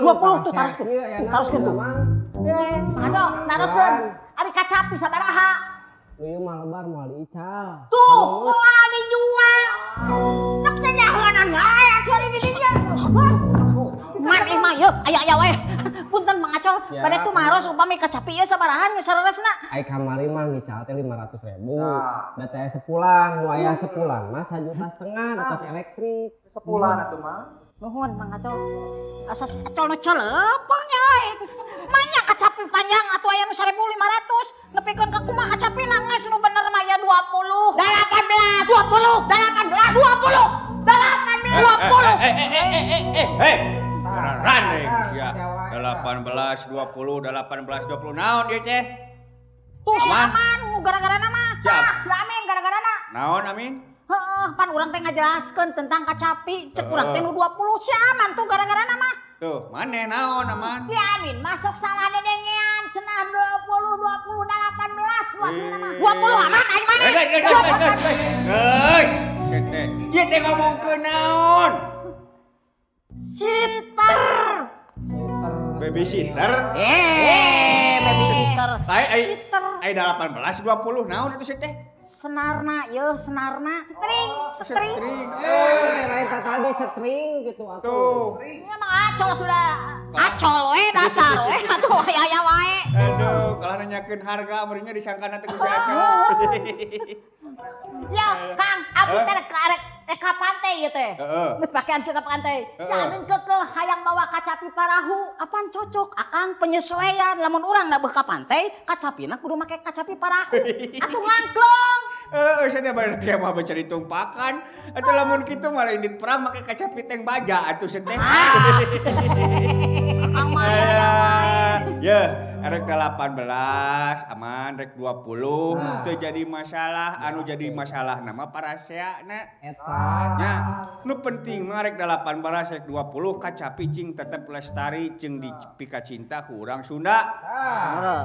20 tuh taroskeun. Taroskeun tuh. Mang Acol, naroskeun. Ari kacapi sabaraha? Lu ieu mah lebar moal diical. Tuh, moal dijual. Nek teh nyahoanan wae atuh ari di dinya. Man eh mah yeuh aya-aya wae. Punten Mang Acol, bade tuh maros upami kacapi ieu sabarahan sareresna. Ai kamari mah ngical teh 500.000. Da teh sepulang, nu aya sepulang mah 1,5 juta atas elektrik. Sepulang atuh mah. Nuhun Mang Acol. Asa si Acol nu celepeng nya euy. Manya kacapi panjang atuh aya nu 1.500. Nepikeun ka kumaha kacapina geus nu bener mah aya 20. 18, 20, 18, 20, 18, 20. Rane sia. 18 20 18 20 naon ieu teh? Tuh si Aman nu gara-garana mah. Siap. Si Amin gara-garana. Naon Amin? Heeh, pan urang teh ngajelaskeun tentang kacapi, cek urang teh nu 20 si Aman tuh gara-garana mah. Tuh, maneh naon Aman? Si Amin masuk salah dedengean cenah 20 20 18 nu aslina mah. 20 Aman aing maneh. Geus geus geus. Geus. Ieu teh ngomongkeun naon? Sitter. Babysitter. Babysitter. Sitter. Ai 18 20 naon itu sih teh? Senarna yeuh, senarna. String, string. Lain tadi string gitu atuh. Tuh. Ini mah acol atuh da. Acol we dasar we atuh aya wae. Aduh, kalau nanyakeun harga meureunnya disangkana teh ku si Acol. Ya, Kang, abdi teh rek ka pantai ieu teh. Geus pakean ka pantai. Si Amin keukeuh hayang mawa kacapi parahu. Apaan cocok akang penyesuaian lamun urang da beuh ka pantai, kacapina kudu make kacapi parahu. Atuh ngangklong. Heeh, saya teh bari ge mah baca ditumpakan. Atuh lamun kitu mah lain dit perang make kacapi teng baja atuh sia teh. Akang mah aya wae. Yeuh, rek 18 aman rek 20 teu jadi masalah, anu jadi masalah nama paraseana. Eta. Nya, nu penting mah rek 18 rek 20 kacapi cing tetep lestari jeung dipikacinta ku urang Sunda.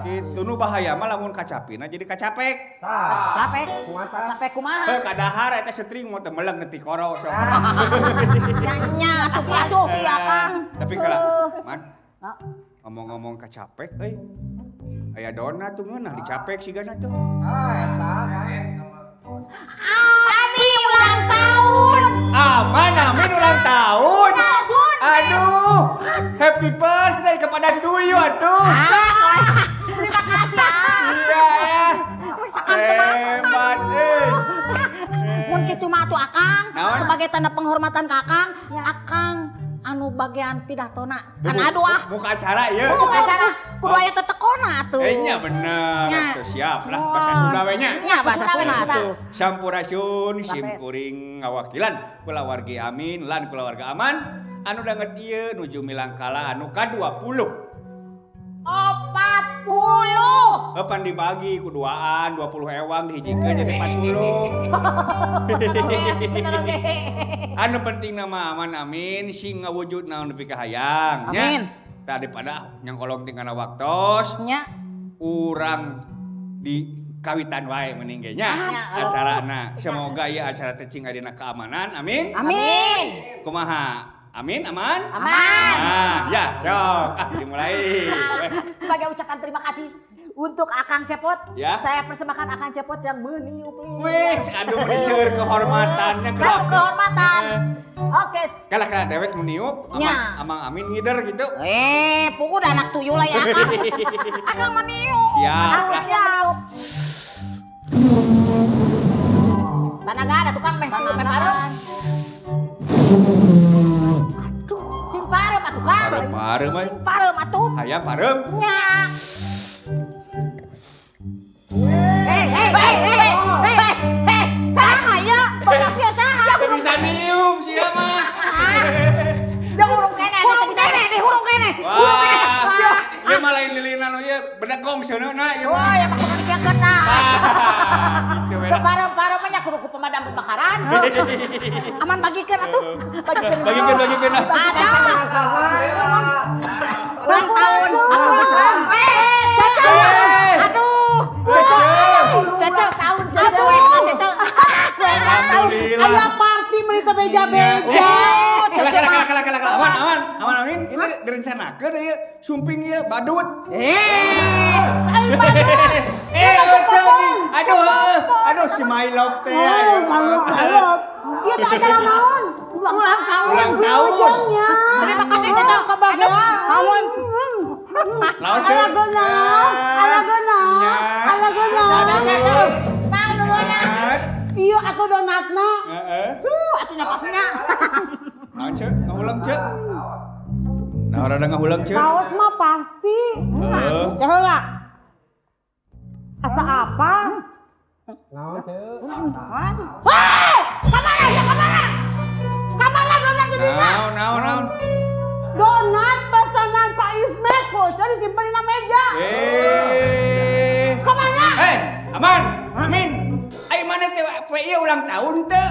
Kitu nu bahaya mah lamun kacapina jadi kacapek. Capek. Capek kumaha? Heuh kadahar eta string mau teu meleg nepi koro sok. Nya atuh asuh ya Kang. Tapi kalau man ngomong-ngomong kacapek euy. Aya dona tuh ngeunah dicapek sigana tuh. Ah eta Kang. Amin ulang tahun. Aman amin ulang tahun. Aduh, happy birthday kepada Tuyu atuh. Terima kasih ya. Iya ya. Hebat euy. Mun kitu mah atuh Akang, sebagai tanda penghormatan ka Akang, Akang anu bagian pidatona. Kan aduh ah. Muka acara ieu. Muka acara. Kudu aya tetekona atuh. Nya bener atuh siap lah bahasa Sunda we nya. Nya bahasa Sunda atuh. Sampurasun sim kuring ngawakilan kulawargi Amin lan kulawarga Aman anu danget ieu nuju milangkala anu ka-20. 40. Pan dibagi ku duaan 20 ewang dihijikeun jadi 40. Anu penting nama Aman Amin sing ngawujud naon nepi ka hayang nya. Amin. Tah daripada nyangkolong ting kana waktos nya. Urang di kawitan wae mending ge nya acarana. Semoga ieu acara teh cing adina keamanan. Amin. Amin. Kumaha? Amin, aman? Aman. Aman. Ya, sok. Ah, dimulai. Sebagai ucapan terima kasih untuk Akang Cepot, ya? Saya persembahkan Akang Cepot yang meniup lilin. Wih, aduh meniseur kehormatannya. Kehormatan. Oke. Kalah kalah dewek nu niup, amang Amin ngider gitu. Pugu dah anak tuyul lah ya Akang. Akang meniup. Siap lah. Siap. Tanaga ada tukang meh parem. Aduh, sing parem atuh Kang. Parem parem. Sing parem atuh. Hayang parem. Nya. Hei, bapak dia saha? Teu bisa niup sia mah. Da hurung keneh, hurung keneh, di hurung keneh. Hurung keneh. Ieu mah lain lilinan ieu bedegong seuneuna ieu mah. Wah, ya mah kudu dikeun tah. Kitu we. Parem-parem mah nya kudu ku pemadam kebakaran. Aman bagikeun atuh. Bagikeun ah. Ulang tahun. Caca. Aduh. Caca. Tahun Caca. Alhamdulillah. Aya party merita beja-beja. Kalah. Aman, aman. Aman, amin. Amin, itu direncanakeun ieu sumping ieu badut. Ece nih. Aduh, aduh si my love teh. Ieu teh acara naon? Ulang tahun. Ulang tahun. Terima kasih teteh. Aduh, naon? Laos ceu. Alagona. Iya atuh donatna. Heeh. Atuh nya pasnya. Naon ceu? Ngahulang ceu. Nah, rada ngahulang ceu. Kaos mah pasti. Heeh. Ya heula. Asa apa? Naon ceu? Hei! Kamana ya kamana? Kamana donat di dinya? Naon naon naon. Donat pesanan Pak Ismet kok jadi disimpan di meja. Kamana? Aman. Amin. Ayo mana teh PI ulang tahun teh?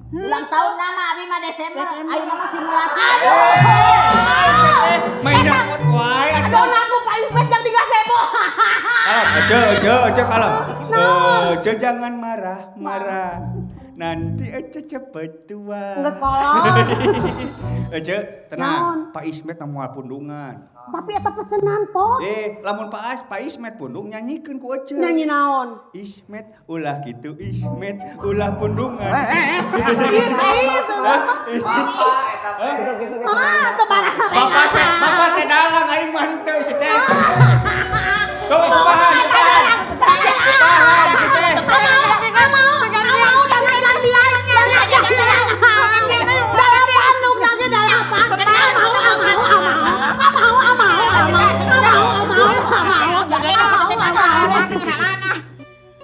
Ulang tahun nama abi mah Desember. Ayo nama simulasi. Teh main nyokot wae atuh. Donat tuh Pak Ismet yang 3.000. Kalem, ece ece kalem. Ece jangan marah-marah. Nanti ece cepet tua. Enggak sekolah. Ece, tenang. Pak Ismet moal pundungan. Tapi eta pesenan, Po. Lamun Pak Ismet pundung nyanyikeun ku ece. Nyanyi naon? Ismet ulah kitu Ismet ulah pundungan. Is. Ah, teu parah. Bapak teh dalang aing mah henteu si teh. Tuh upahan, upahan. Upahan si teh.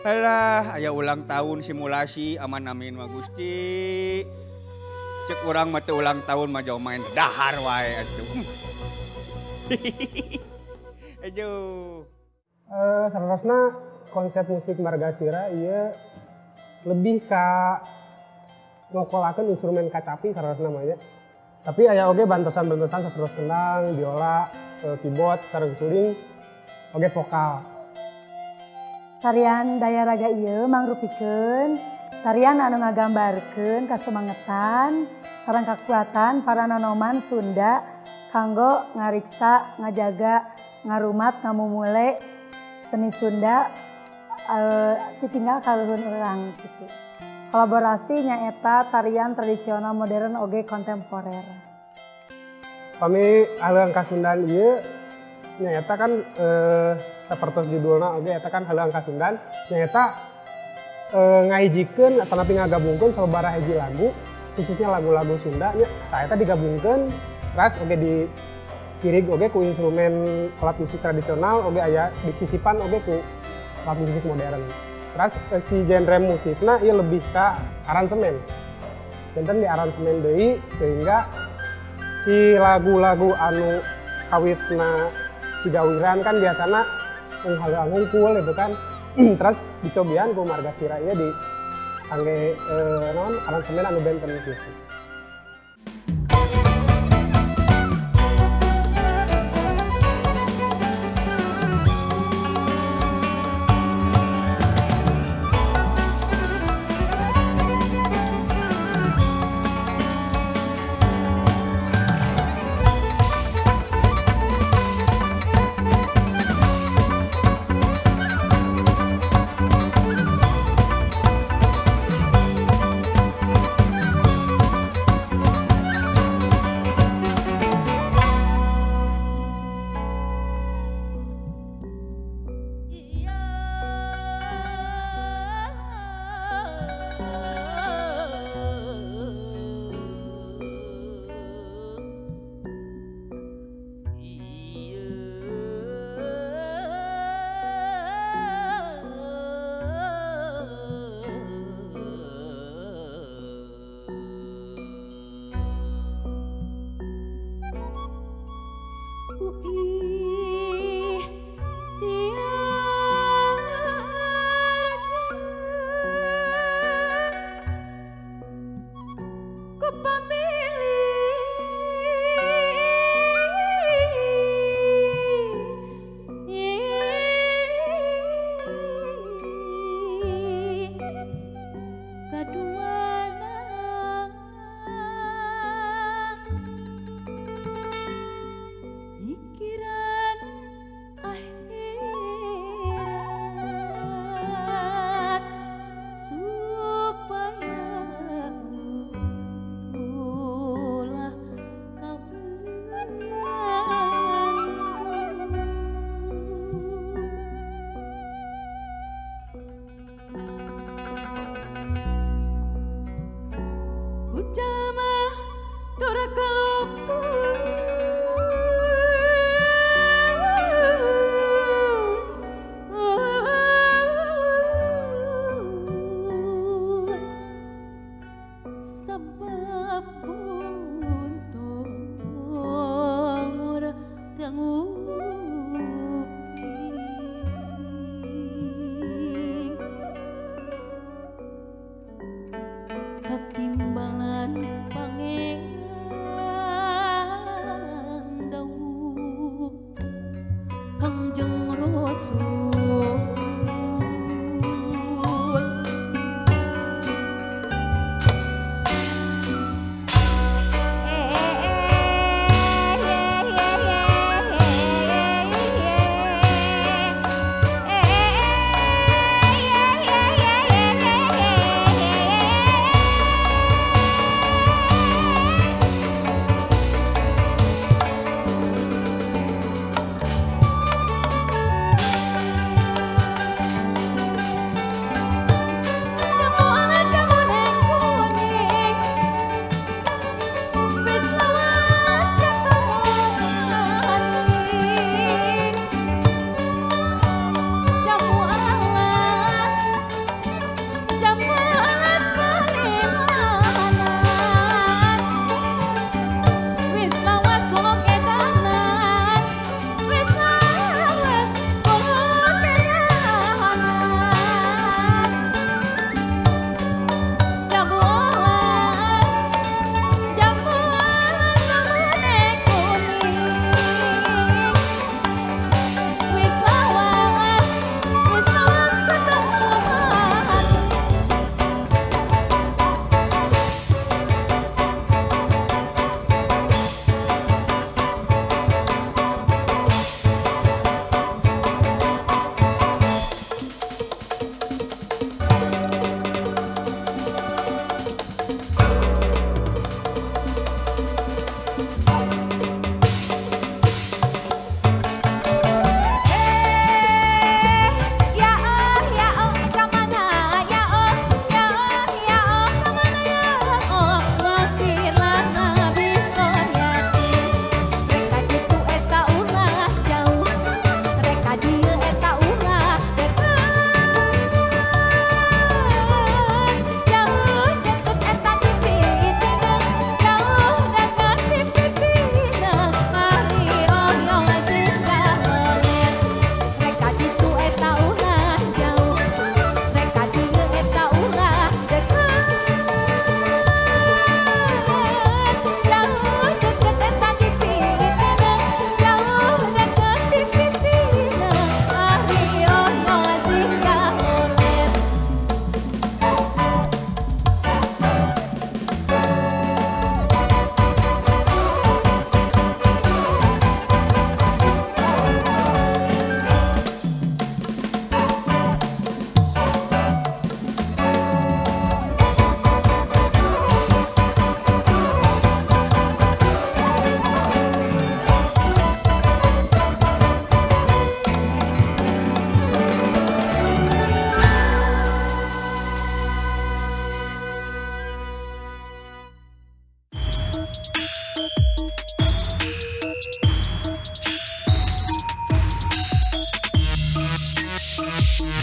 Alah, aya ulang tahun simulasi aman amin mah Gusti. Cek urang mah teu ulang tahun mah jauh main dahar wae atuh. Aduh. Sarasna konsep musik Margasira ieu lebih ka ngokolakeun instrumen kacapi sarasna mah nya. Tapi aya oge bantosan-bantosan sapertos kendang, biola, keyboard, sareng suling, oge vokal. Tarian Daya Raga ieu mangrupikeun tarian anu ngagambarkeun kasumangetan sareng kakuatan para nonoman Sunda kanggo ngariksa, ngajaga, ngarumat, ngamumule seni Sunda ditinggal kaluhun urang gitu. Kolaborasi nyaeta tarian tradisional modern oge kontemporer. Pami Haleuang Kasundan ieu nyaeta kan sapertos judulna oge eta kan Haleuang Kasundan nyaeta ngahijikeun atanapi ngagabungkeun sababaraha hiji lagu khususnya lagu-lagu Sunda nya tah eta digabungkeun teras oge dikirig oge ku instrumen alat musik tradisional oge aya disisipan oge ku alat musik modern. Terus si genre musikna ieu lebih ka aransemen. Benten di aransemen deui sehingga si lagu-lagu anu kawitna Cigawiran kan biasana haleuang hungkul gitu kan. Terus dicobian ku Margasira ieu di angge naon aransemen anu benten gitu. Kaduana. Kangjeng Rasul.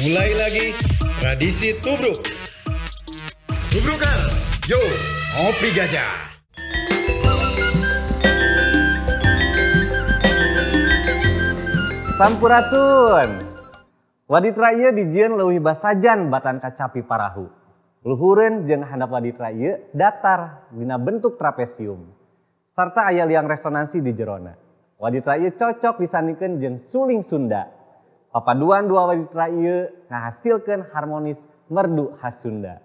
Mulai lagi tradisi tubruk. Tubrukers, yo ngopi gajah. Sampurasun. Waditra ieu dijieun leuwih basajan batan kacapi parahu. Luhureun jeung handap waditra ieu datar dina bentuk trapesium. Sarta aya liang resonansi di jerona. Waditra ieu cocok disandingkeun jeung suling Sunda. Papaduan dua waditra ieu ngahasilkeun harmonis merdu khas Sunda.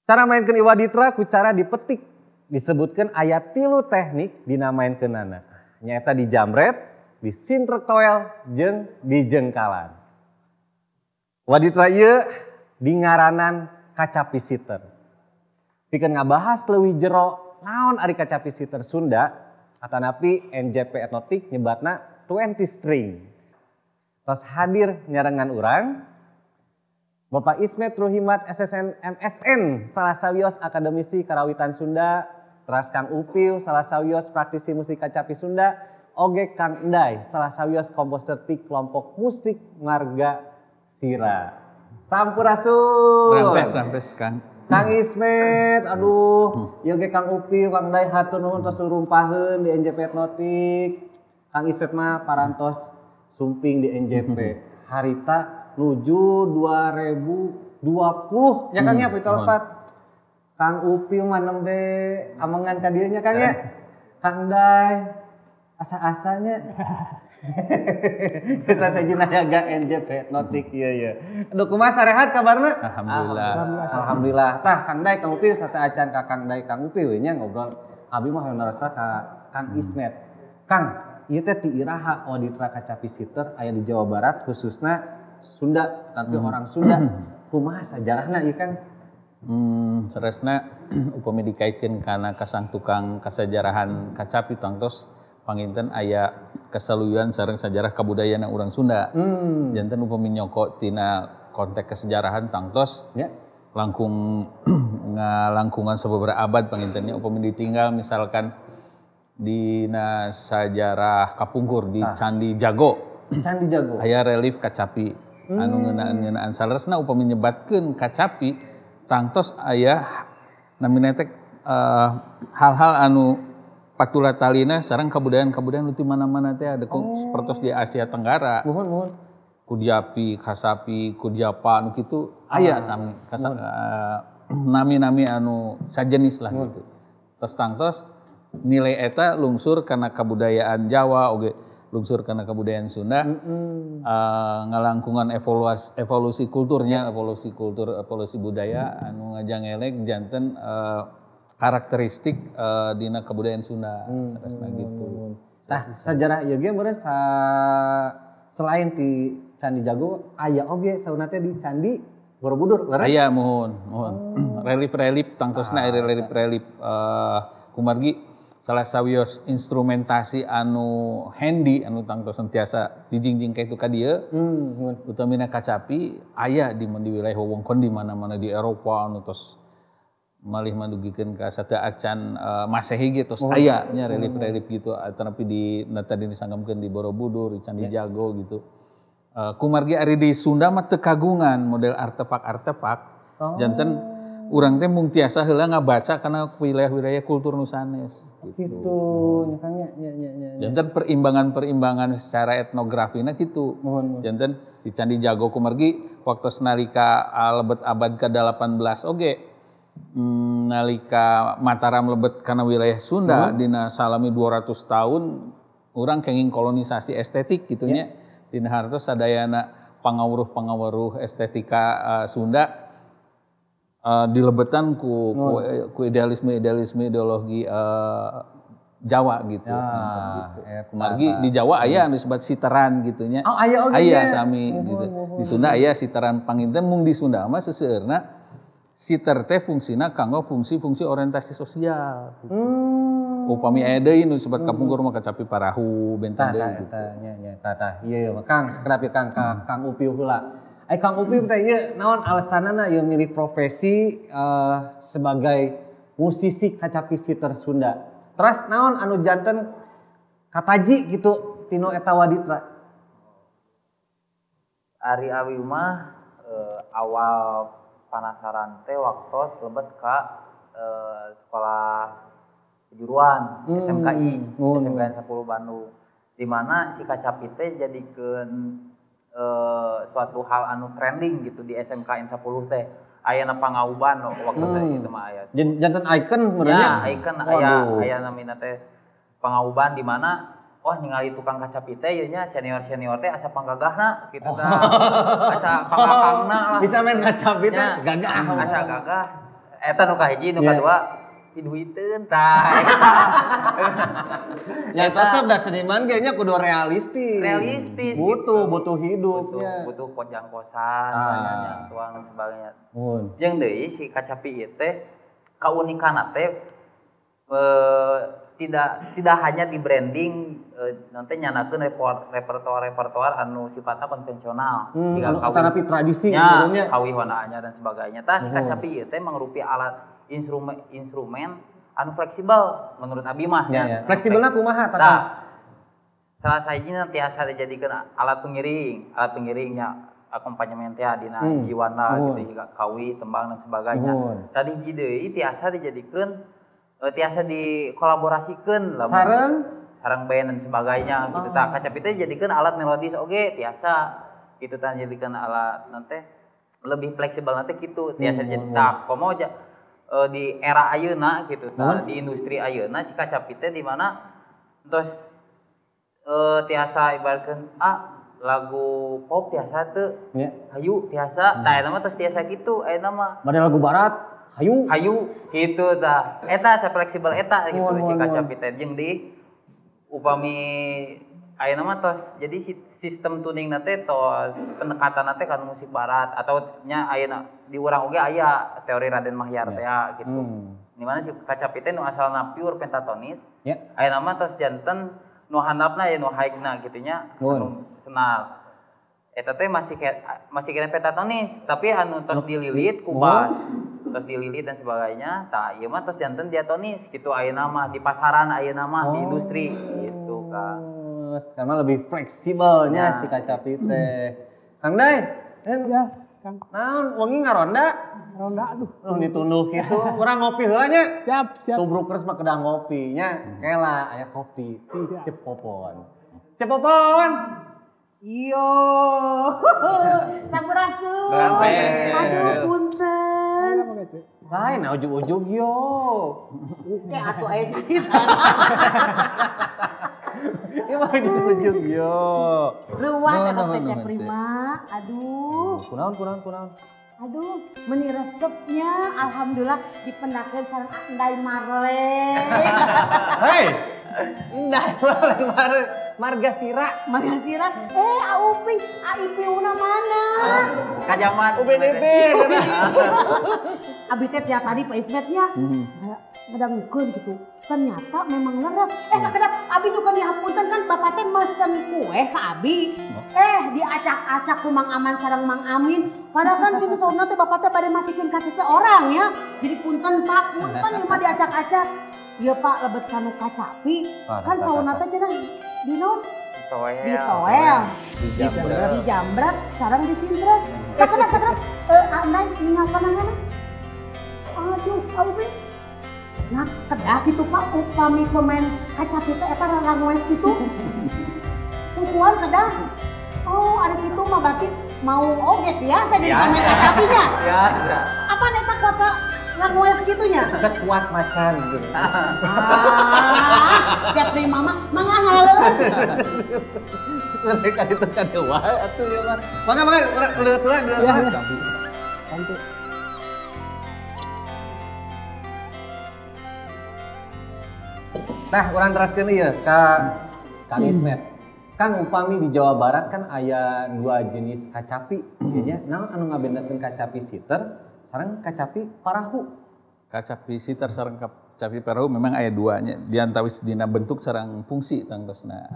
Cara mainkeun ieu waditra ku cara dipetik. Disebutkeun aya 3 teknik dina mainkeunana. Nyaeta dijamret, disintrek toel, jeung dijengkalan. Waditra ieu dingaranan kacapi siter. Pikeun ngabahas leuwih jero naon ari kacapi siter Sunda, atanapi NJP Etnotik nyebatna 20 string. Tos hadir nyarengan urang Bapak Ismet Ruhimat SSN MSN salah sawios akademisi karawitan Sunda, teras Kang Upiu salah sawios praktisi musik kacapi Sunda, oge Kang Enday salah sawios komposer ti kelompok musik Marga Sira. Sampurasun. Rampes, rampes Kang. Kang Ismet, aduh, ieu ge Kang Upiu, Kang Enday hatur nuhun tos rumpaheun di NJP Etnotik. Kang Ismet mah parantos sumping di NJP. Harita nuju 2020 ya Kang ya, pito lepat. Kang Upiu mah nembe amengan ka dieu nya Kang ya. Kang Enday Asa-asanya. Bisa saja nayaga NJP Notik iya iya. Aduh kumaha sarehat kabarna? Alhamdulillah. Alhamdulillah. Tah Kang Dai Kang Upi sate acan ka Kang Dai Kang Upi we nya ngobrol. Abi mah hoyong narosna ka Kang Ismet. Kang, ieu teh ti iraha waditra kacapi siter aya di Jawa Barat khususna Sunda, tapi orang Sunda. Kumaha sajarahna ieu Kang? Saresna upami dikaitkeun kana kasang tukang kasajarahan kacapi tangtos panginten aya kesaluyuan sareng sajarah kabudayaan urang Sunda. Janten upami nyoko tina konteks kesejarahan tangtos ya. Langkung ngalangkungan sababaraha abad pangintennya upami ditinggal misalkan dina sajarah kapungkur di Candi Jago. Candi Jago. Aya relief kacapi anu ngeunaan-ngeunaan saleresna upami nyebatkeun kacapi tangtos aya namina teh hal-hal anu patula talina sareng kabudayaan-kabudayaan nu ti mana-mana teh ada sapertos di Asia Tenggara. Muhun muhun. Kudiapi, kasapi, kudiapa nu kitu aya sami nami-nami anu sajenis lah gitu. Tos tangtos nilai eta lungsur kana kabudayaan Jawa oge lungsur kana kabudayaan Sunda. Ngalangkungan evolusi kulturnya, evolusi kultur, evolusi budaya anu ngajangelek janten karakteristik dina kebudayaan Sunda saresna gitu. Tah sajarah ieu ge meureun selain di Candi Jago aya oge sauna teh di Candi Borobudur leres? Aya muhun, muhun. Relief-relief tangtosna aya relief-relief kumargi salah sawios instrumentasi anu handy anu tangtos tiasa dijingjing ka itu ka dieu. Utamina kacapi aya di wilayah wewengkon di mana-mana di Eropa anu tos malih mandugikeun ka sateu acan Masehi ge tos aya nya relief-relief gitu tetapi di tadi disanggamkeun di Borobudur, di Candi Jago gitu. Kumargi ari di Sunda mah teu kagungan model artefak-artefak. Janten urang teh mung tiasa heula ngabaca kana wilayah-wilayah kultur nu sanes gitu. Gitu nya Kang nya nya nya. Janten perimbangan-perimbangan secara etnografina kitu. Janten di Candi Jago kumargi waktu nalika lebet abad ke-18 oge nalika Mataram lebet kana wilayah Sunda dina salami 200 tahun urang kenging kolonisasi estetik gitu nya. Dina hartos sadayana pangawruh-pangawruh estetika Sunda dilebetan ku idealisme-idealisme ideologi Jawa gitu. Gitu. Kumargi di Jawa aya anu disebut siteran gitu nya. Oh, aya oge. Aya sami gitu. Di Sunda aya siteran panginten mung di Sunda mah seseueurna siter teh fungsina kanggo fungsi-fungsi orientasi sosial gitu. Upami aya deui nu disebut kapungkur mah kacapi parahu benten deui gitu. Tah nya nya tah ieu mah Kang sakedap ieu Kang ka Kang Upi heula. Ai Kang Upi teh ieu naon alasanana ieu milih profesi sebagai musisi kacapi siter Sunda. Terus naon anu janten kataji gitu tino eta waditra? Ari awi mah awal panasaran teh waktu lebet ka sekolah kejuruan SMKI, SMKN 10 Bandung. Di mana si kacapi teh jadikeun suatu hal anu trending gitu di SMKN 10 teh. Ayana pangauban waktu itu mah aya. Janten icon meureun nya. Icon aya aya namina teh pangauban di mana wah ningali tukang kacapi teh ieu nya senior-senior teh asa panggagahna kitu tah. Asa pangakangna lah. Bisa main kacapi teh gagah. Asa gagah. Eta nu kahiji nu kadua diduiteun tah. Ya tetep dah seniman ge nya kudu realistis. Realistis. Butuh, butuh hidupnya. Butuh kojang kosan, tuang dan sebagainya. Jeung deui si kacapi ieu teh kaunikanna teh tidak hanya di branding nanti nyanakeun repertoar-repertoar anu sifatna konvensional. Tetapi tradisi nya, kawihonanya dan sebagainya. Tah si kacapi ieu teh mangrupi alat instrumen anu fleksibel menurut abi mah. Ya, ya. Fleksibelna kumaha tah? Tah. Salah sahijina tiasa dijadikeun alat pengiringnya akompanyemen teh dina jiwana gitu kawi, tembang dan sebagainya. Tadi hiji deui tiasa dijadikeun tiasa dikolaborasikeun lah sareng band dan sebagainya gitu tah. Kacapi teh dijadikeun alat melodis oge tiasa gitu tah dijadikeun alat nanti lebih fleksibel nanti gitu tiasa jadi tah komo di era ayeuna gitu tah di industri ayeuna si kacapi teh di mana terus Tiasa ibaratkeun lagu pop tiasa teu. Hayu tiasa. Tah eta mah tos tiasa kitu ayeuna mah. Bade lagu barat, hayu. Hayu kitu tah. Eta safleksibel eta gitu si kacapi teh jeung di upami ayeuna mah tos jadi sistem tuning na teh tos pendekatan teh kana musik barat atau nya ayeuna di urang oge aya teori Raden Mahyar teh gitu. Di mana si kacapi teh nu asalna pure pentatonis. Ayeuna mah tos janten nu handapna ya nu high-na kitu nya. Anu senar. Eta teh masih kena pentatonis, tapi anu tos dililit ku bass, tos dililit dan sebagainya. Tah ieu mah tos janten diatonis gitu ayeuna mah di pasaran ayeuna mah di industri gitu Kang. Karena lebih fleksibelnya si kacapi teh. Kang Dai, ya, Kang. Naon wengi ngaronda? Ronda aduh. Nu ditunduh kitu, urang ngopi heula nya. Siap, siap. Tubrukers mah kedah ngopi nya. Kela aya kopi ti Cepopon. Cepopon. Yo. Sampurasun. Aduh punten. Lain ujug-ujug yo. Oke atuh aya cerita. Ieu mah ujug-ujug yo. Ruwat eta teh Cep Prima. Aduh. Kunaon? Aduh, meni resepnya alhamdulillah dipendakeun sareng Enday Marle. Hei. Enday Marle Marga Sira. Marga Sira. AUP, AIP-una mana? Kajaman UBDB. Abi teh tiap tadi Pak Ismetnya ngadangukeun gitu. Ternyata memang leres. Kakedap abi juga dihapunten kan bapak teh mesen kue ka abi. Diacak-acak ku Mang Aman sareng Mang Amin. Padahal kan situ saurna teh bapak teh bade masikeun ka seseorang ya. Jadi punten Pak, punten ieu mah diacak-acak. Ieu Pak lebet kanu kacapi. Kan saurna teh cenah di naon? Ditoel. Dijambret sareng disintret. Kakedap andai ninggal pananganna. Aduh, Abi. Nah, kedah gitu Pak, upami pemain kacapi teh eta rarangwes gitu. Pukuan kedah. Oh, ada gitu mah berarti mau oge biasa jadi pemain kacapinya. Ya. Apa eta Bapak rangwes gitunya? Sekuat macan gitu. Cep Prima mah mangga ngaleueut. Mereka itu kan wae atuh ieu mah. Mangga mangga urang heula heula. Santu. Nah, urang teraskeun ieu ka Kang Ismet. Kang upami di Jawa Barat kan aya dua jenis kacapi, ieu nya. Naon anu ngabenerkeun kacapi siter sareng kacapi parahu? Kacapi siter sareng kacapi parahu memang aya duanya, diantawis dina bentuk sareng fungsi tangtosna.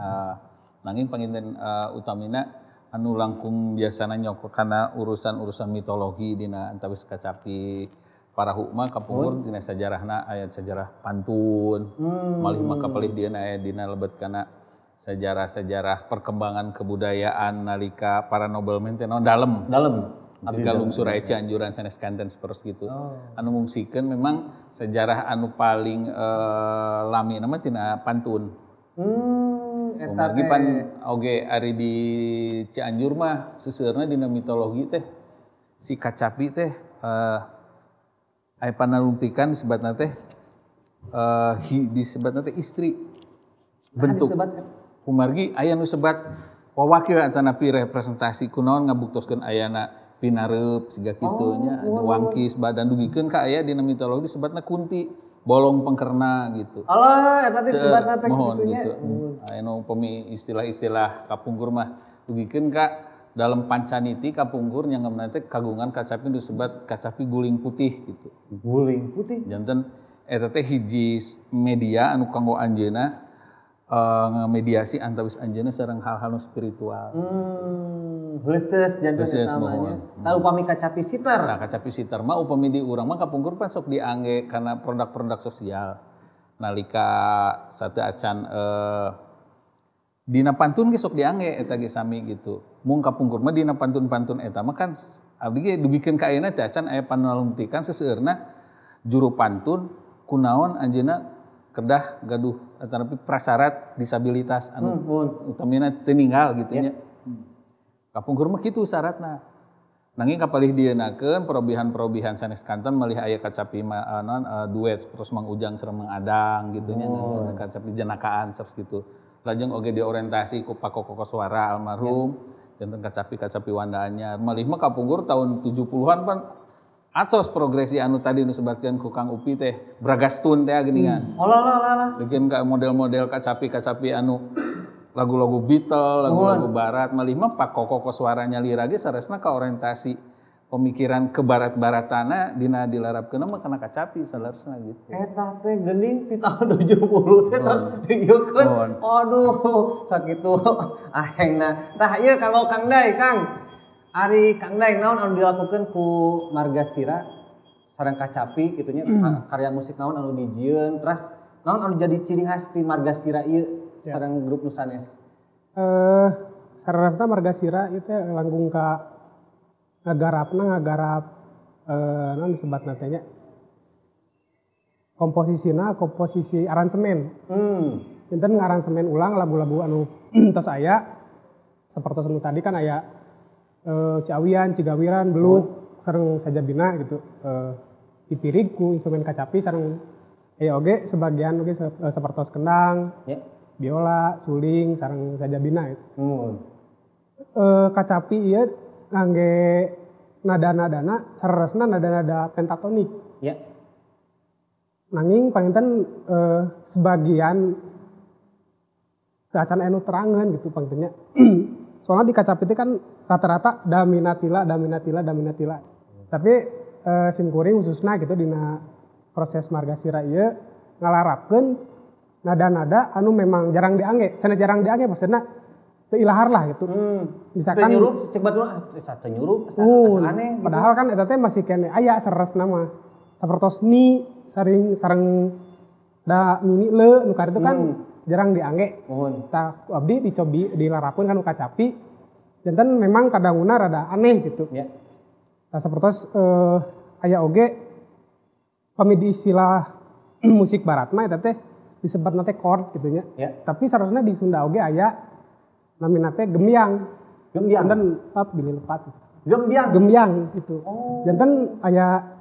Nanging panginten utamina anu langkung biasana nyokok kana urusan-urusan mitologi dina antawis kacapi parahu mah kapungkur dina sajarahna aya sejarah pantun, malih mah kapalih dieuna aya dina lebet kana sejarah-sejarah perkembangan kebudayaan nalika para nobelmen teh naon dalem. Dalem. Abdi lungsur aya Cianjuran sanes kanten sapertos kitu. Anu ngungsikeun memang sejarah anu paling lami mah tina pantun. Eta teh pan oge ari di Cianjur mah seseueurna dina mitologi teh si kacapi teh aya panalungtikan disebatna teh disebatna teh istri bentuk kumargi aya nu sebat wawakil atanapi representasi kunaon ngabuktoskeun ayana pinareup siga kitu nya anu wangkis badan dugikeun ka aya dina mitologi disebatna kunti bolong pengkerna gitu. Alah eta teh sebatna teh kitu nya. Aya nu upami istilah-istilah kapungkur mah dugikeun ka dalam pancaniti kapungkur nyanggem teh kagungan kacapi disebat kacapi guling putih gitu. Guling putih. Janten eta teh hiji media anu kanggo anjeunna ngemediasi antawis anjeunna sareng hal-hal nu spiritual. Heuseus janten eta mah nya. Tah upami kacapi siter. Nah, kacapi siter mah upami di urang mah kapungkur pan sok diangge kana produk-produk sosial. Nalika satu acan dina pantun ge sok diangge eta ge sami gitu. Mung kapungkur mah dina pantun-pantun eta mah kan abdi ge dugikeun ka ayeuna teh acan aya panalungtikan seseueurna juru pantun kunaon anjeunna kedah gaduh atanapi prasyarat disabilitas anu utamina teu ninggal gitu nya. Kapungkur mah kitu syaratna. Nanging kapalih dieunakeun perobihan-perobihan sanes kanten malih aya kacapi duet terus Mang Ujang sareng Mang Adang gitu nya, kacapi jenakaan sanes kitu. Lajeng oge diorientasi ku Pak Koko Koswara almarhum, janten kacapi-kacapi wanda anyar. Malih mah kapungkur tahun 70-an pan atos progresi anu tadi nu sebatkeun ku Kang Upi teh, Bragastun teh geuningan. Olah olah olah olah. Bikin ka model-model kacapi-kacapi anu lagu-lagu Beatles, lagu-lagu barat. Malih mah Pak Koko Koswara nyalira ge saresna ka orientasi pemikiran ke barat-baratana dina dilarapkeun mah kana kacapi saleresna gitu. Eta teh geuning di tahun 70 teh terus diieukeun. Aduh, sakitu ahengna. Tah ieu kalau Kang Dai, Kang. Ari Kang Dai naon anu dilakukeun ku Margasira sareng kacapi kitu nya, karya musik naon anu dijieun, terus naon anu jadi ciri khas ti Margasira ieu sareng grup nu sanes? Sarasna Margasira ieu teh langkung ka ngagarapna ngagarap naon disebatna teh nya, komposisina komposisi aransemen. Janten ngaransemen ulang lagu-lagu anu tos aya sapertos anu tadi kan aya Ciawian, Cigawiran, Beluk, sareng Sajabina gitu. Dipirig ku instrumen kacapi sareng aya oge sebagian oge sapertos kendang, biola, suling sareng Sajabina gitu. Kacapi ieu ngangge nada-nadana sareresna nada-nada pentatonik. Ya. Nanging panginten sebagian teu acan anu terangeun gitu pangintennya. Soalnya di kacapi itu kan rata-rata daminatila daminatila daminatila. Tapi simkuring khususna gitu dina proses Margasira ieu ngalarapkeun nada-nada anu memang jarang diangge, sanes jarang diangge maksudna teu ilahar lah gitu. Misalkan teu nyurup cek batur teu nyurup asa aneh gitu. Padahal kan eta teh masih keneh aya sareresna mah. Sapertos ni saring sareng da mini le nu karitu kan jarang diangge. Tah ku abdi dicobi dilarapkeun kan kacapi. Janten memang kadanguna rada aneh gitu. Ya. Tah sapertos aya oge pami di istilah musik barat mah eta teh disebatna teh chord gitu nya. Ya. Tapi sarosna di Sunda oge aya namina teh gembyang. Gembyang. Janten pap bilih lepat. Gembyang. Gembyang gitu. Oh. Janten aya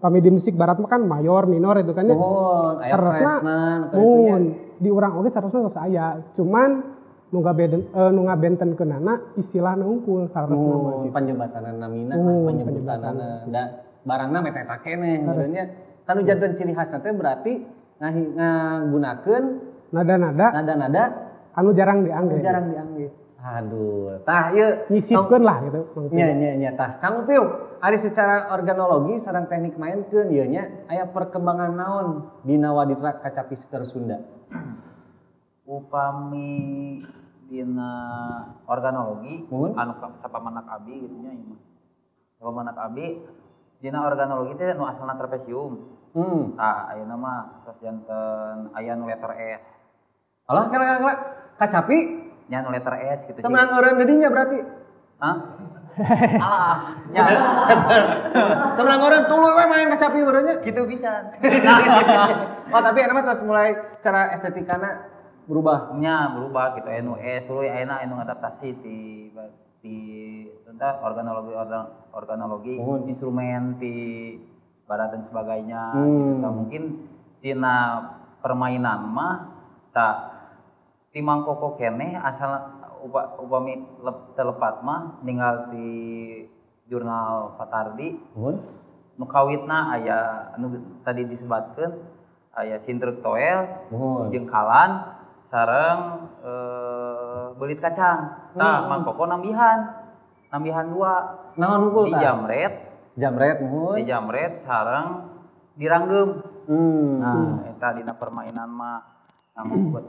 pami di musik barat mah kan mayor, minor itu kan ya. Oh, aya presna nu di urang oge sarosna tos aya. Cuman nu ngabentenkeunana istilahna hungkul sarosna mah gitu. Panyebatanana namina lah, penyebutanana. Da barangna meh eta keneh nya. Tanu janten ciri khasna teh berarti ngagunakeun nada-nada anu jarang diangge. Jarang diangge. Aduh, tah ieu nyisipkeun lah gitu. Nya nya nya tah. Kang Upiu, ari secara organologi sareng teknik mainkeun ieu nya aya perkembangan naon dina waditra kacapi Seter Sunda? Upami dina organologi anu sapamanak abi gitu nya ieu mah. Sapamanak abi dina organologi teh nu asalna trapesium. Tah ayeuna mah tos janten aya nu letter S. Alah kira-kira kacapi nya nu letter S gitu sih. Temenan orang dedinya berarti. Hah? Alah, nya. Temenan orang tuluy we main kacapi barunya. Gitu bisa. Oh, tapi ayeuna mah terus mulai secara estetikana berubah. Nya berubah gitu anu S tuluy ayeuna anu ngadaptasi di tentang organologi instrumen di barat dan sebagainya gitu. Nah, mungkin dina permainan mah tak ti Mang Koko keneh asal upami telepat mah ninggal di jurnal Patardi. Nu kawitna aya anu tadi disebatkeun aya sintruk toel, jengkalan sareng belit kacang. Tah Mang Koko nambihan dua. Naon hungkul tah? Di jamret. Jamret muhun. Di jamret sareng diranggeum. Nah, eta dina permainan mah.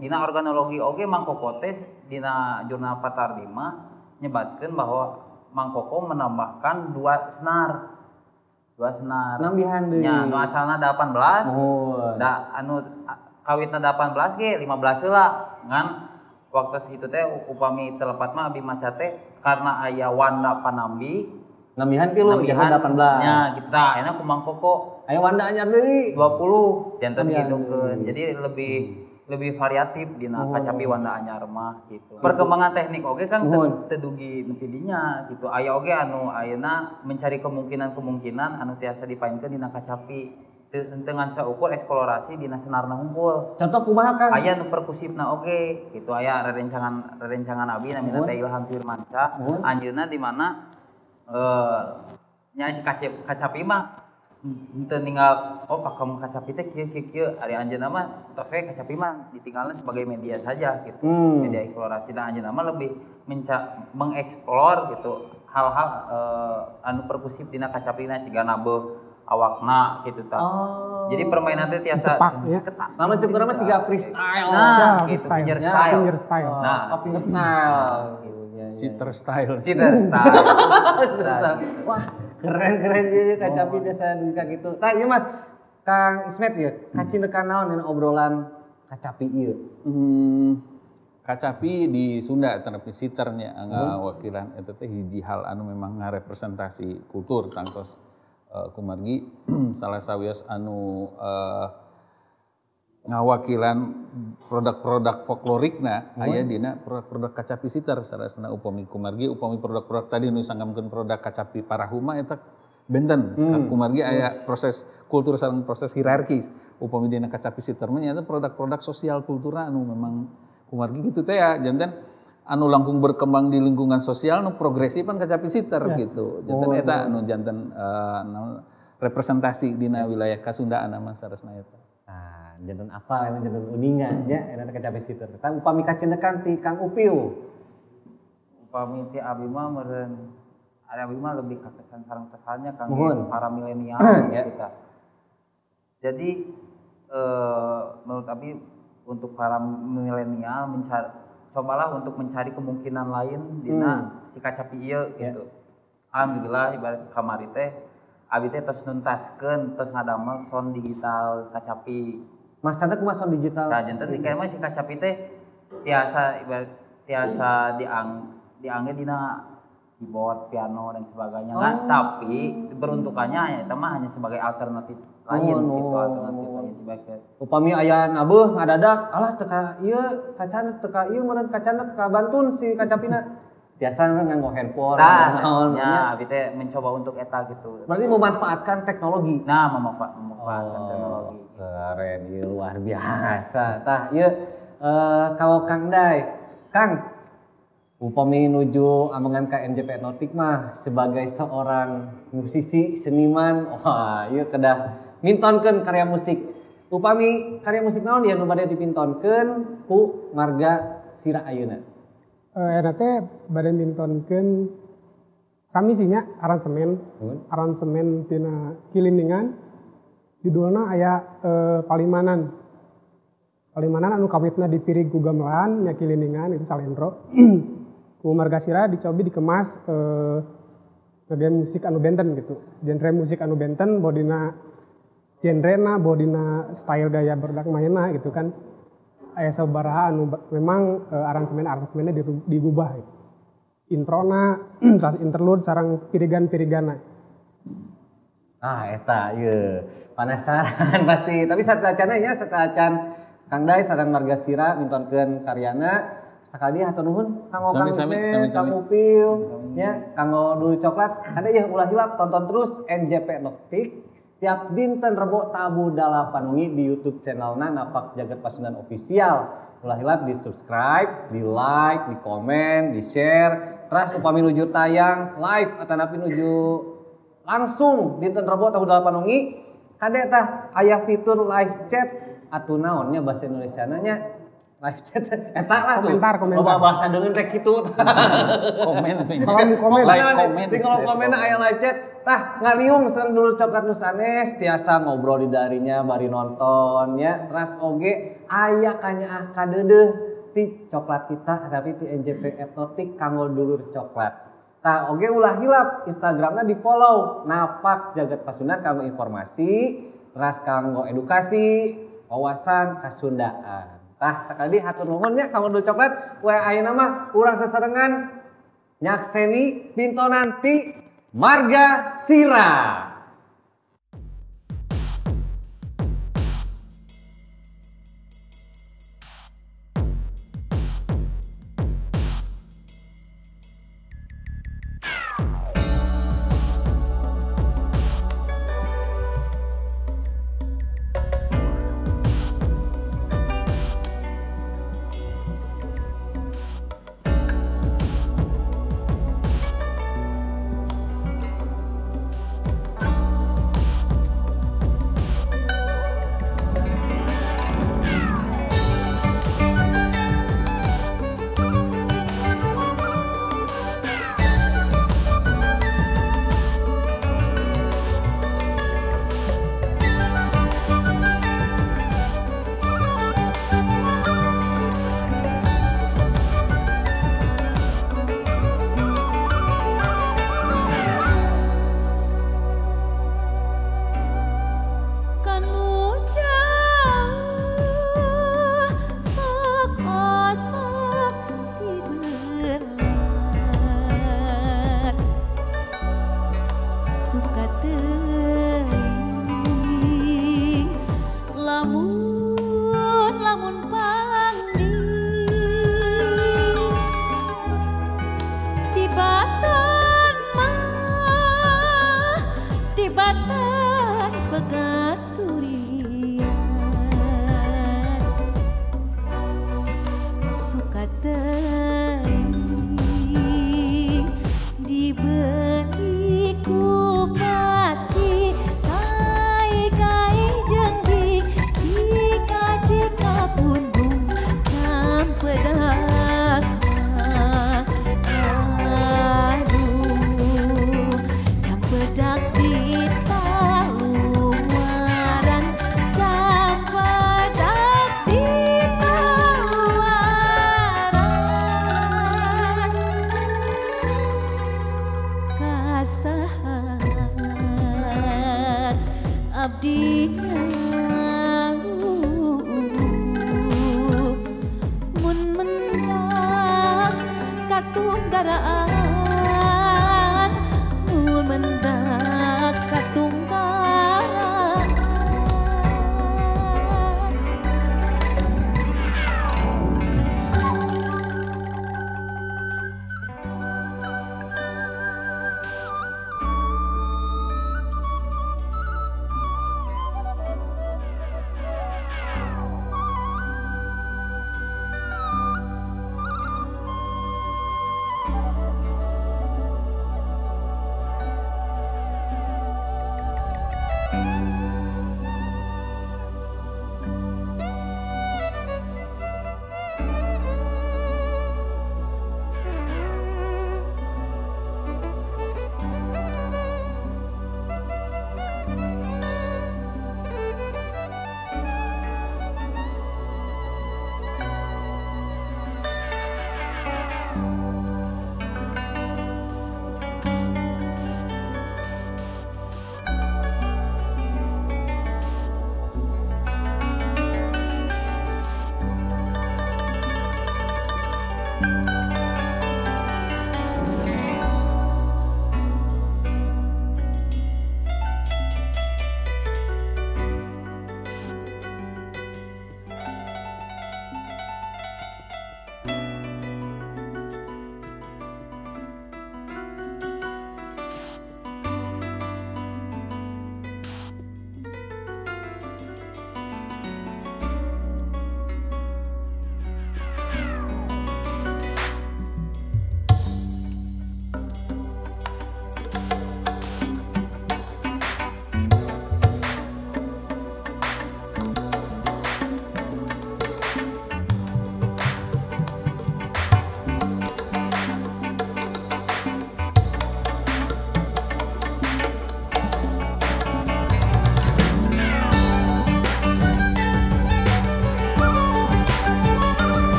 Dina organologi oge Mang Koko teh dina jurnal Patardi mah nyebatkeun bahwa Mang Koko menambahkan dua senar. Nambihan deui. Nya nu asalna 18. Muhun. Da anu kawitna 18 ge 15 heula. Ngan waktu itu teh upami telepat mah abi maca teh karena aya wanda panambi nambihan tilu jangan 18. Nya gitu tah ayeuna ku Mang Koko aya wanda anyar deui 20 janten kitu. Jadi lebih variatif dina kacapi wanda anyar mah gitu. Perkembangan teknik oge kan teu dugi nepi dinya gitu. Aya oge anu ayeuna mencari kemungkinan-kemungkinan anu tiasa dipaenkeun dina kacapi. Dengan saukur eksplorasi dina senarna hungkul. Contoh kumaha Kang? Aya nu perkusifna oge gitu, aya rerencangan abi namina teh Ilham Firmansyah. Anjeunna di mana nya si kacapi mah henteu ninggal oh pakem kacapi teh kieu kieu kieu, ari anjeunna mah tos we kacapi mah ditinggalna sebagai media saja gitu. Media eksplorasi, dan anjeunna mah lebih mengeksplor gitu hal-hal anu perkusif dina kacapina siga nabeuh awakna gitu ta. Oh. Jadi permainan teh tiasa ketak. Lamun cek urang mah siga freestyle. Nah, gitu, finger style. Finger style. Nah, oh, finger style. Sitter style. Sitter style. Wah, keren-keren ieu kacapi tiasa dugi ka kitu. Tah ieu mah Kang Ismet ieu, kacindekan naon dina obrolan kacapi ieu? Kacapi di Sunda tetapi siternya ngawakilan eta teh hiji hal anu memang ngarepresentasi kultur tangtos kumargi salah sawios anu ngawakilan produk-produk folklorikna aya dina produk-produk kacapi siter sarasana upami kumargi upami produk-produk tadi nu sanggamkeun produk kacapi parahuma eta benten kumargi aya proses kultur sareng proses hierarkis upami dina kacapi siter mah nyaeta produk-produk sosial kultura anu memang kumargi kitu teh ya janten anu langkung berkembang di lingkungan sosial nu progresif kan kacapi siter ya. Gitu. Janten eta anu janten representasi dina wilayah Kasundaan mah sarasna eta. Nah, janten apal eta janten uningan nya eta kacapi siter. Tah upami kacindekan ti Kang Upiu. Upami ti abi mah meureun ari abi mah lebih ka kesan sareng pesannya kangge para milenial ya. Kita. Jadi menurut abi untuk para milenial mencari cobalah untuk mencari kemungkinan lain dina si kacapi ieu gitu. Alhamdulillah ibarat kamari teh abi teh tos nuntaskeun tos ngadamel sound digital kacapi. Masana kumaha sound digital? Nah, janten di mah si kacapi teh tiasa ibarat tiasa diangge dina keyboard, piano dan sebagainya. Nah, tapi peruntukannya eta mah hanya sebagai alternatif lain gitu, alternatif lain sebagai upami aya nabeuh ngadadak alah teka ieu kacana teka ieu meureun kacana teka bantun si kacapina biasa nganggo handphone naon nya abi teh mencoba untuk eta gitu. Berarti memanfaatkan teknologi. Nah, memanfaatkan teknologi. Keren ieu luar biasa. Tah ieu kalau Kang Dai, Kang upami nuju amengan ka NJP Etnotik mah sebagai seorang musisi seniman, wah ieu kedah mintonkeun karya musik. Upami karya musik naon ya nu bade dipintonkeun ku marga Sira ayeuna? Eta teh bade mintonkeun sami sih nya aransemen. Aransemen tina Kiliningan judulna aya Palimanan. Palimanan anu kawitna dipirig ku gamelan nya Kiliningan itu salendro. Ku marga Sira dicobi dikemas sebagai musik anu benten gitu. Genre musik anu benten bodina genrena, bodina style gaya berdak mainna gitu kan. Aya sabaraha anu memang aransemen-aransemennya digubah gitu. Introna, terus interlude sareng pirigan-pirigana. Ah eta ieu penasaran pasti. Tapi sateuacanna nya sateuacan Kang Dai sareng marga Sira mintonkeun karyana. Sakali hatur nuhun kanggo Kang Ismet, Kang Upil, nya kanggo Dulur Coklat. Kade ieu ulah hilap tonton terus NJP Etnotik tiap dinten Rebo tabuh 8 wengi di YouTube channelna Napak Jagat Pasundan Official. Ulah hilap di subscribe, di like, di komen, di share. Terus upami nuju tayang live atanapi nuju langsung dinten Rebo tabuh 8 wengi kade tah aya fitur live chat atuh naon nya bahasa Indonesia nya live chat eta lah tuh. Komentar. Loba bahasa deungeun teh kitu. Komen. Komen. Like komen. Di kolom komen aya live chat tah ngaliung sareng Dulur Coklat nu sanes tiasa ngobrol di darinya bari nonton nya. Teras oge aya kanyaah kadeudeuh ti coklat kita tapi ti NJP Etnotik kanggo Dulur Coklat. Tah oge ulah hilap Instagramna di follow Napak Jagat Pasundan kanggo informasi, teras kanggo edukasi, wawasan kasundaan. Tah sakali hatur nuhun nya kanggo Dulur Coklat, we ayeuna mah urang sasarengan nyakseni pintonan ti Marga Sira. suka teuing dibeli ku pati kai-kai jeung di cika-cika pundung campedak. Aduh, campedak di taluaran, campedak di taluaran. Kasahan abdi nyalu mun mendak katunggaraan, mun mendak katunggaraan.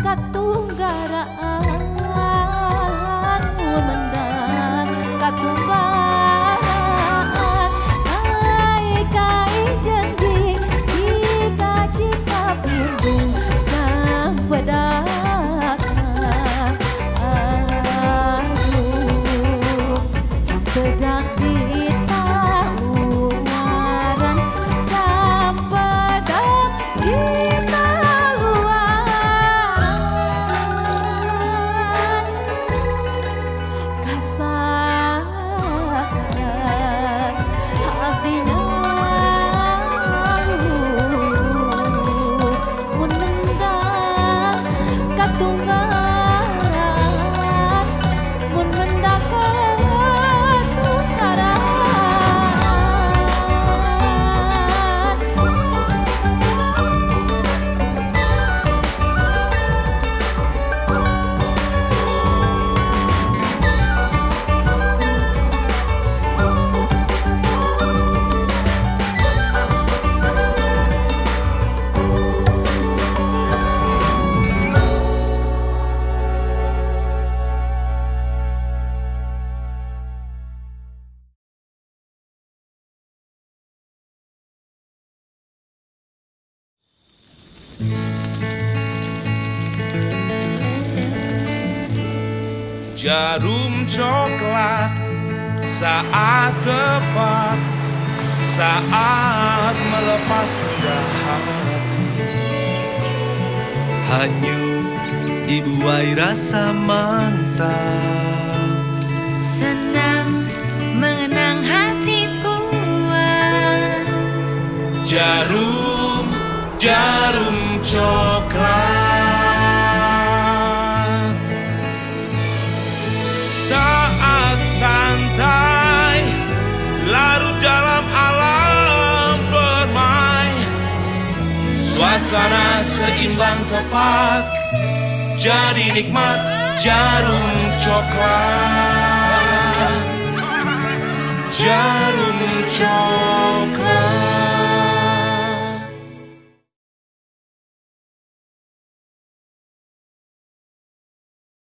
Katunggaraan, mun mendak katunggaraan. Jarum coklat saat tepat, saat melepas gundah hati. Hanyut dibuai rasa mantap, senang mengenang hati puas. Jarum, jarum coklat. Saat santai larut dalam alam permai, suasana seimbang tepat, jadi nikmat jarum coklat. Jarum coklat.